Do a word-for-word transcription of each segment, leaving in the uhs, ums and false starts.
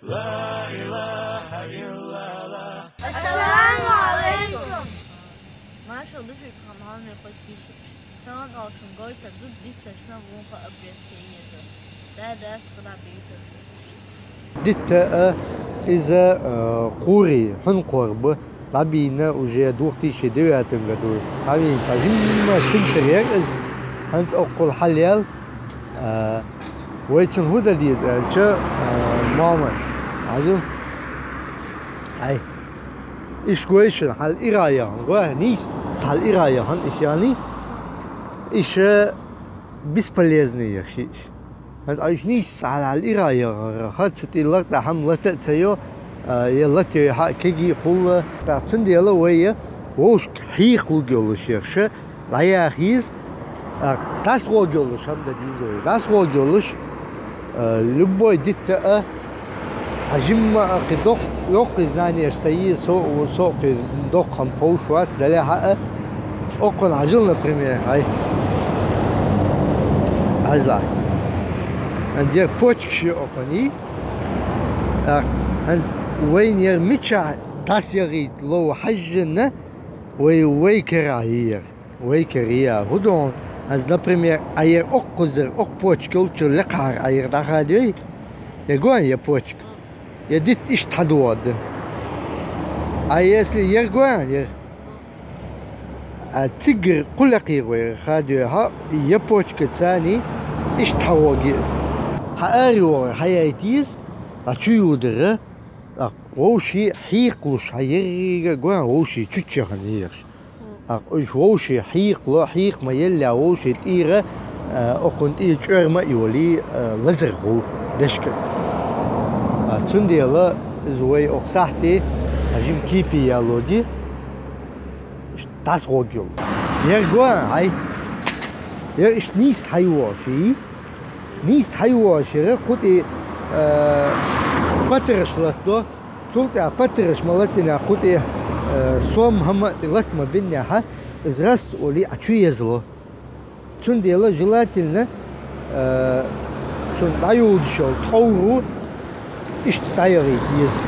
Ассаламу алейкум! Маршал ду шуьга, хьамхьамне подписчикаш. Тахана алшун гойтар ду дитта шна вунха обвести еза. Да, да, скуда бийца. Дитта, э, иза, э, кхури, хьун кхор бу. ДӀабийна уже две тысячи девятом году. ДӀабийна цхьа жимма синтар яр из. ХӀанз оккхул хьалъял, а, вай цун хӀу дар деза аьлча, а, Муаммар. Хьажал. Ай. Иш гой шуна хьал ира яхан. Гой, нийса хьал ира яхан иш яни. Иш, э, бесполезный яр ши иш. ХӀанз айш нийса хьал ира яхара, ха цу тӀе лартӀа хӀама лата а ца йо, а, е лата йо хьа кеги хулла. ТӀаккха цундела вай е вовшка хьийхалуг йолуш яр ша, дӀаяхийза, а, дӀасагӀорг йолуш хӀама дан деза вай. ДӀасагӀорг йолуш, а, любой дитта а, цхьа жимма а кхин доккха, доккхий знанеш ца йийза, со, со кхин доккха хӀама ховш вац, дале хьа а, оккхун хьажал, например, хьай. Хьажал. ХӀанз яр почкаш я оккхун и. А, хӀанз вайна яр мичахь дӀасаяхийта лов хьаьжжина, вай, вай кара йийяр. Вай кара йийяр. ХӀу ду хьуна, хӀанз, например, Ӏа яр оккхузара, оккха почка йолчуьра лекхахьара Ӏа яр дӀахадой, я гой я почка, я дитта иштта хьадогӀу ду. А если яр гой, яр А цигара кху лекхера вай хадой хьа, я почка цани иштта хьагӀоргья иза. Хьа ари вогӀар хьаяйта еза, а чу юдара, а вовший хьийкхалуш хьа еррига гой, вовший чуччахана ерш. А уьш вовший хьийкхало, хьийкха ма елла вовший тӀера, а, окхун тӀера чӀор ма а йолий, а, лазар гӀул дешка. А цундела иза вай окху сахьте цхьа жима кипи ялоги, иштта дӀасагӀоргйолу. Яр гой, хьай. Яр иштта нийса хьайвогӀуш и. Нийса хьайвогӀуш яра кху тӀе, э, патараш латадо. Цул тӀаьхьа патараш ма латдинехь кху тӀе, э, сом хӀама а тӀе лата ма биннехьа, иза рас а олий Ӏа чу езало. Цундела желательно, э, цунна дӀаюдуш йолу ткъовру иштта дӀаяхийта еза.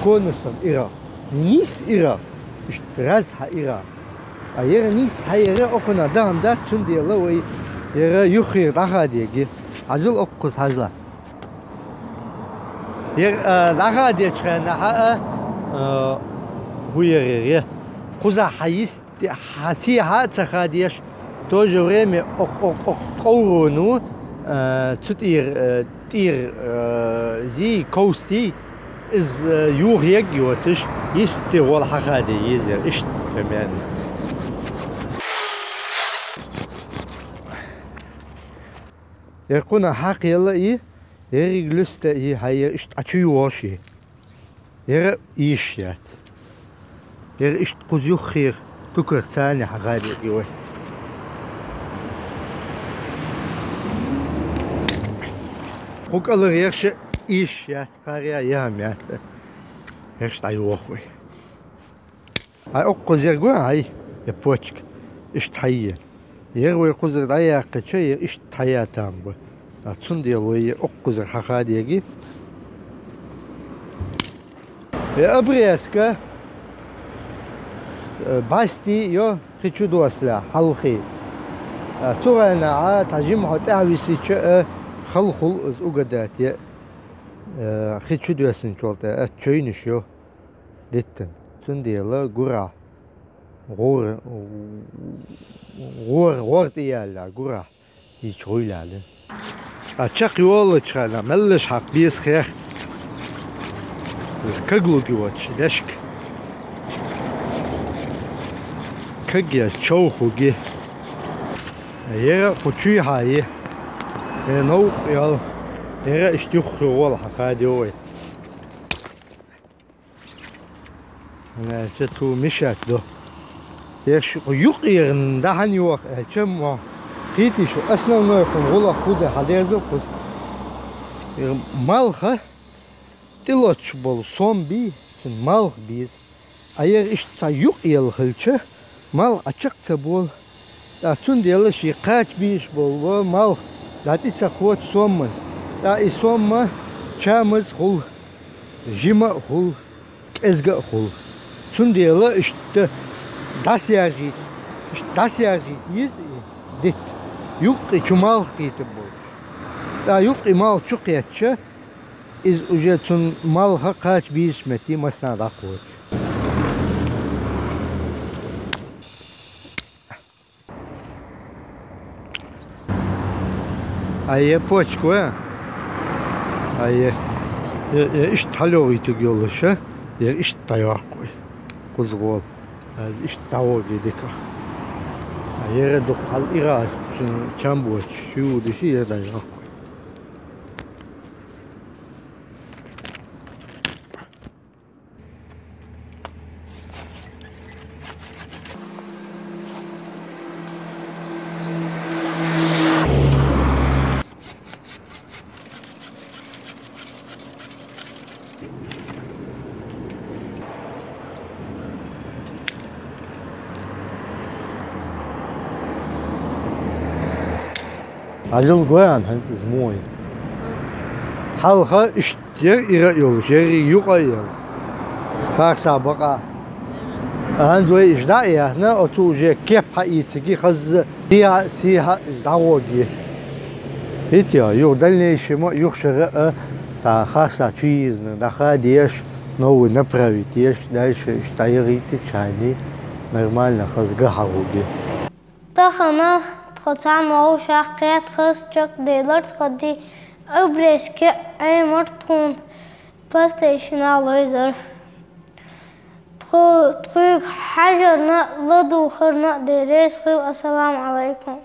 Конусом ира. Нийса ира. Иштта раз хьа ира. А яра нийса хьа яра окхунах дахана дац, цундела вай яра юххера дӀахадеги. Хьажал оккхуза хьажала. Яра, а, дӀахадечу хенахь а, а, хӀу яра яра. Кхузахь хьан йист-, хьан сехьа а ца хадеш, в то же время ок-, ок-, ок-, ткъоврону, а, цу тӀера, а, тӀера, а, зий, ковстий, иза, а, юха егга йоцуш, йисте гӀол хьахаде еза яра, иштта примерно. Яра кхунах хьакхъелла и, ерриг луьста и, хьайя иштта Ӏа чу йогӀуш и. Яра ийш яц. Яра иштта кхуза юххера тукар царна хьагӀайбе и вай. Кху кӀалара ерша ийш яц, кхаря яхьам яц. Ерш дӀайоху вай. Хьай оккхуза яр гой хьай, я почка, иштта хьайе. Яр вай кхузара дӀаяьккхича, яр иштта хьая там бу. А цундела вай я оккхузара хьахадеги. Я обрезка, э, басти йо хи чу дослахь, хьалхий. А цу гӀайна а, цхьа жимма хьо тӀаьхьа висича, э, халхул из угадать я, э, хи чу доьссинчул тӀе, э, чуйнаш йо. Диттан. Цундела гура, гӀур-, гӀор-, гӀор тӀе яьлла гура, йича гӀуйла ле. А чекх йоллачхьана, меллаш хьакха беза хех. Иза каглуги воцуш, дешка. Каг я човхуги. Яра кху чуй хьа е. Яра новкъа йол. Яра иштта юххе гӀол хьахадо вай. Аьлча цу мешать до. Ерш юкъерна дахьан йоху аьлча, мо кхетий шу, основной кхун гӀулах хӀу дан хьадерза кхуза. Малха тӀелоцуш болу сом бий, цуьнан малх бийза. А яра иштта цхьа юкъ елла хилча, малх а чекх ца болу. ТӀаккха цундела шен кхача бийш болу малх дӀа тӀе ца кхочу сомман. ТӀаккха и сомма Чамаз хул, жима а хул, кӀезига а хул. Цундела иштта дӀасаяжийта, иштта дӀасаяжийта еза и дитт. Юккъе чу малх кхийтаргболаш. ТӀаккха юккъе малх чу кхетча, иза уже цун малха кхача бийзача метте массанахьа дӀакхочу. А е почка вай? А е, е, е иштта хьалйогӀийтаргйолаш, а? Е иштта дӀайоаккх вай. Кхузгол. Аз иштта дӀагӀоргья диках. А ера дукха хьал ира аз чу-, чам боцуш, чу юдаши, ера дӀайоаккх вай. Хьалюлгой ан хӀанз иза муй. Хьалха иштта яр ира а йолуш, ярриг юкъа а яр. Харса бакъа. ХӀанз вай иштта дӀа а яхна, оцу уже кеп хьаийциги хазза, сийхьа, сийхьа иштта дӀагӀоргья. ХӀитта, юха дальнейшем а, юха шера а, цхьа харса чу йийзина, дӀахадеш, новый направить еш, дальше иштта дӀаяргӀийтича, нормально хаза ган хьагӀоргья. Тахана тхо цхьаьна вовшах кхетта хаза чекхделира тхо ди, обрезки Ӏемира тхуна, PlayStation лойзар. Тхо-, тхоьга хьажарна а, ладугӀарна а Дела реза хуьлда. Ассаламу Ӏалайкум.